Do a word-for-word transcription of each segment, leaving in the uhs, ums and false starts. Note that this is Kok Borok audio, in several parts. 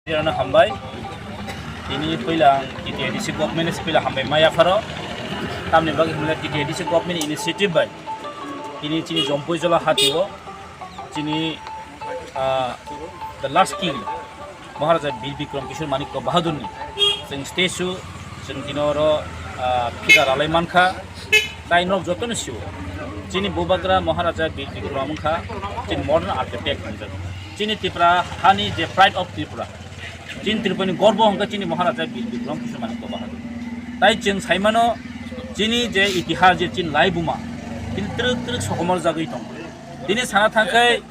Rano hambai. Tini puila ang T T A D C government ni puila hambai maya pharo. Tamni bagwi hwnle T T A D C government initiative bai tini chini Jompui Jola hatio chini, ah, the last king Maharaja Bir Bikram Kishore Manikya Bahadur ni chwng statue, chwng tini oro, ah, phita ralai mankha. Tai nok jotono sio. Chini bubagra Maharaja Bir Bikram wngkha chini modern architect hinjak. Chini Tripura hani je pride of Tripura. Chini Tripura ni gorbo hwnka chini Maharaja Bir Bikram Kishore Manikya Bahadur. Tai chwng saimano chini je itihas je chini laibuma chini twrwk twrwk sokomor jagwi tongo. Tini sana thangkhai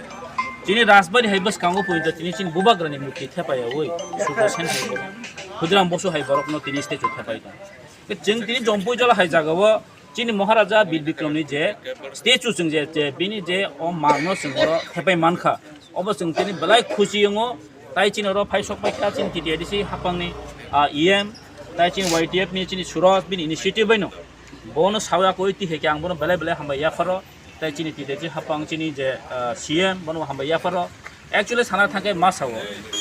chini Rajbari hai bwskango puinta tini chini bubagra ni murti thepaiyawi Sudasen hai borok, Khudiram Bosu hai borokno tini statue thepai tongo. Chwng tini Jompui Jola hai jagao chini Maharaja Bir Bikram ni je statue chwng je, je bini je o mangno chwng oro thepai mankha, obo chwng tini belai khusi wngo. Tai chini oro phai sok paikha chini T T A D C hapangni, ah, E M, tai chini Y T F ni chini Suraj bini initiative baino bono sawi ako iti heke ang bono belai belai hambai yapharo. Tai chini T T A D C hapang chini je, ah, C M bono hambai yapharo. Actually sana thangkai ma sao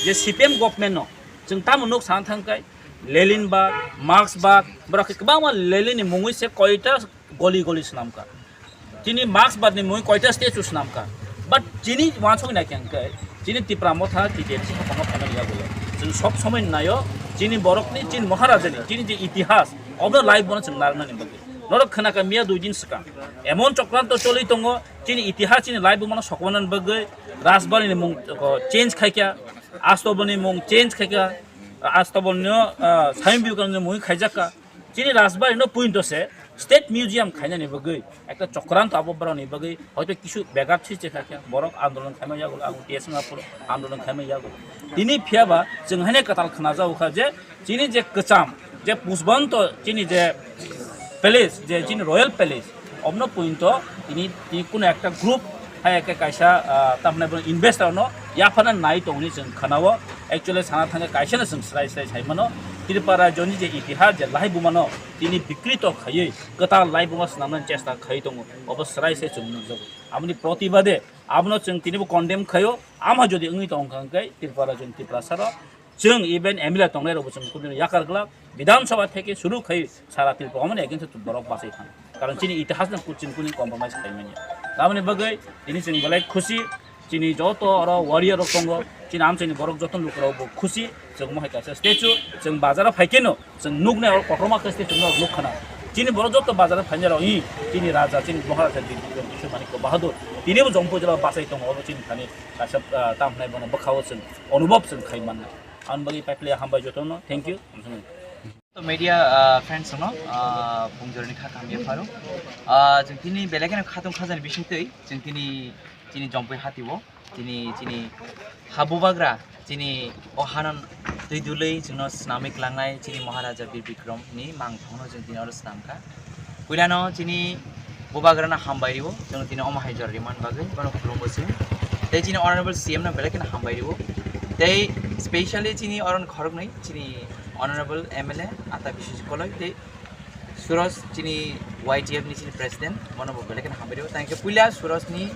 je C P M government no chwng tamo nuk sana thangkai Lenin bad, Marx bad, borok khe kwbangma Lenin ni mungwi se koita goli goli swnamkha. Chini Marx bad ni mungwi koita statue swnamkha. But chini wansok nai khe hwnkhe chini Tipra Motha T T A D C haphango phaimani yagulo. Chwng sob somoi naio chini borokni, chini Maharajani, chini je itihas, obo live bono chwng narwknani bagwi. Norok khwnakha miya dui din swkang. Emon chokranto choli tongo, chini itihas chini live bono sokmanani bagwi Rajbari ni mung, o, change khaikha, Astoboni mung change khaikha, Astoboni no, ah, Swami Vivekananda ni mungwi khaijakka. Chini Rajbari no puinto se State Museum khainani bagwi ekta chokranto abo borokni bagwi hoito kisu begar swiche kha khe borok andolon khaima yago, ang T S Singapore andolon khaima yago. Tini phiyaba chwng haino kwtal khna jago kha je chini je kwcham je Pushbanto chini je palace je chini royal palace obno puinto tini, tini kuno ekta group hai khe kaisa, ah, tamni bo investor no yaphana nai tongni chwng khana o. Actually sana thangkhe kaisa no chwng srai srai sai mano, Tripura rajyoni je itihas je lahai bumano tini bikrito khaiwi kwtal lahai buma swnamnani chesta khai tongo, obo srai se chwng nukjago. Aboni protibade abono chwng tini bo condemn khaio. Ama jodi wngwi tong kha hwnkhe Tripura rajyoni Tiprasa rok chwng even M L A tongnai rokbo chwng kunu yakar glak, Bidhan Sabha theke suru khai sara Tripura omoni against borok bachai thang. Karon chini itihas no kuching kuning compromise khai manya. Tamoni bagwi tini chwng belai khusi, chini joto oro warrior rok tongo, chini amchaini borok joto lukurok bo khusi, chwng mohai kaisa statue, chwng bazar o phaikhe no chwng nuknai oro kotorma khe statue no nuk khana. Chini borok joto bazar o phainai rok, i, chini raja, chini Maharaja Bikram Kishore Manikya Bahadur, tini bo Jompui Jola bachai tongo, oro chini thani kaisa, ah, tam hwnai bono bwkha o chwng onubhob chwng khai mannai. Aboni bagwi paiphile hambai jotono, thank you. To media, ah, friends no, ah, pungjorni kha kamya pharo. Ah, chwng tini belai kheno khatung khajani bisingtwi, chwng tini chini Jompui hatio, tini chini habubagra, chini o hanan twi dulwi chwngno swnamwi kwlangnai chini Maharaja Bir Bikram ni mangthangno chwng tini oro swnamkha. Puilano chini bubagrano hambai rio, chwng tini omo hai jora rimani bagwi, bono khulumbo chwng. Tei chini honorable C M no belai kheno hambai rio. Tei specially chini oroni khoroknwi, chini honorable M L A Ata Biswajit Koloi tei Suraj chini Y T F ni chini president, bono bo belai kheno hambai rio. Tangkhe puila Suraj ni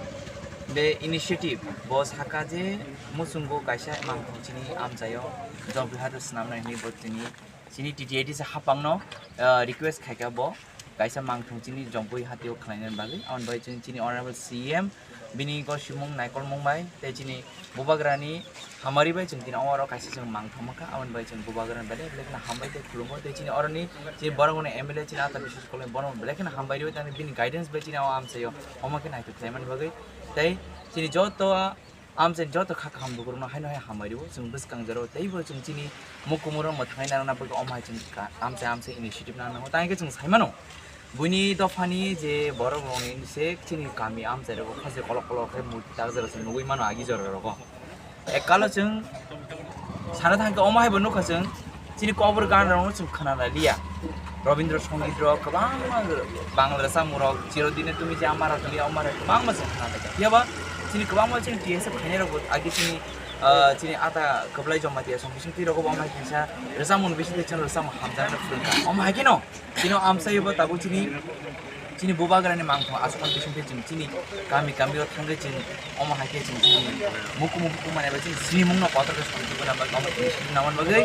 be initiative, bo saka je muchungo kaisa mangthang chini amchaio Jompui hato swnamnai hwnwi bo chini, chini T T A D C hapangno, ah, request khaikha bo kaisa mangthang chini Jompui hatio khwlainani bagwi. Aboni bagwi chini, chini honorable C M bini gosimung naikolmung bai tei chini bubagrani hamari bai chwng tini oro kaisa chwng mangthang mankha. Aboni bagwi chwng bubagrani belai belai kheno hambai tei khulumgo tei chini oroni chini borok rokni M L A chini Ata Biswajit Koloi bono belai kheno hambai rio tei bini guidance bai chini o amchaio omo khe naithotok khlaimani bagwi tei chini joto amchaini joto kha kaham lukurokno haino hai hambai rio. Chwng bwskang jorao teibo chwng chini mukumuro mwthangwi narwkna bagwi omo hai chwng ka-, amchai amchai initiative nang nango. Tangkhe chwng sai mano, buini dophani je borok rokni se chini kami amchai rogo khase kolok kolok khe murti tak jora se nugwi mano agi jora rogo. Ekkalo chwng sana thangkhe omo hai bo nukha chwng, chini kobor gan rokno chwng khwna liya. Robindra Songit rok kwbangma Bangla rwchapmung rok, Chirodine Tumi Je Amar Ho Tumi Amar Ho kwbangma chwng khwna liya. Phiyaba chini kwbangma chini T S F khainai rok bo agi chini, ah, chini Ata Kwplai Jamatia Song bising twi rogo bo omo hai kisa rwchapmung bising twi chwng rwchapmung hamjakna phwrwngkha. Omo hai kheno chini amchai bo tabuk chini Chini bubagrani mangthong aswkmani bisingtwi chwng chini kami kami o thangwi chwng omo hai khe chwng chini mukumu mukumu manai bai chini simungno kotor khe songwi tongna bagwi omo chini sini naman bagwi,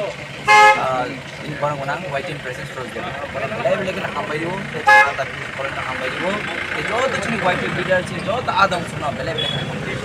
ah, chini borok gwnang Y T N Presence Rose Day. Borok belai belai kheno hambai rwo, tei chini adar chini borokno hambai rwo. Tei joto chini Y T N leader chini joto adar chini belai belai kheno hambai rwo.